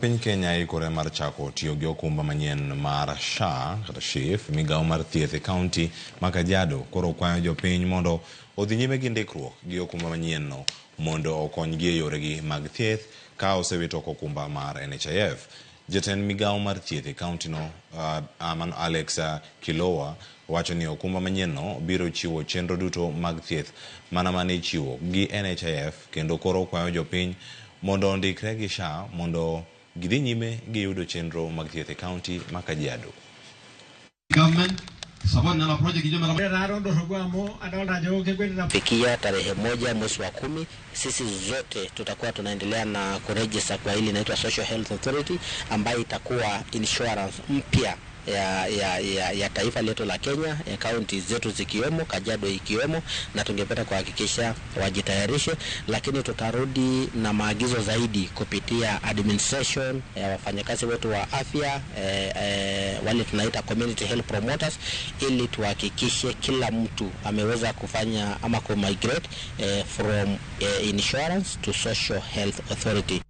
Piny Kenya ikore mar chako tiyo gi okumba manyien mar SHA kata SHIF. Migawo mar thieth e kaunti ma Kajiado koro kwayo jopiny mondo odhi nyime gi ndikruok gi okumba manyienno mondo okonygi e yoregi mag thieth ka osewit oko okumba mar NHIF. Jatend migawo mar thieth e kauntino mano Alex Kilowa wacho ni okumba manyienno biro chiwo chenro duto mag thieth mana mane ichiwo gi NHIF kendo koro kwayo jopiny mondo ondikre gi SHA mondo gidhi nyime gi yudo chenro mag thieth e kaunti ma Kajiado. Fikia tarehe 1 mwezi wa 10, sisi zote tutakuwa tunaendelea na kuregister kwa hili inaitwa Social Health Authority, ambayo itakuwa insurance mpya ya taifa letu la Kenya, ya kaunti zetu zikiwemo, Kajiado ikiwemo, na tungependa kuhakikisha wajitayarishe, lakini tutarudi na maagizo zaidi kupitia administration ya wafanyakazi wetu wa afya, wale tunaita community health promoters, ili tuhakikishe kila mtu ameweza kufanya ama ku-migrate from insurance to Social Health Authority.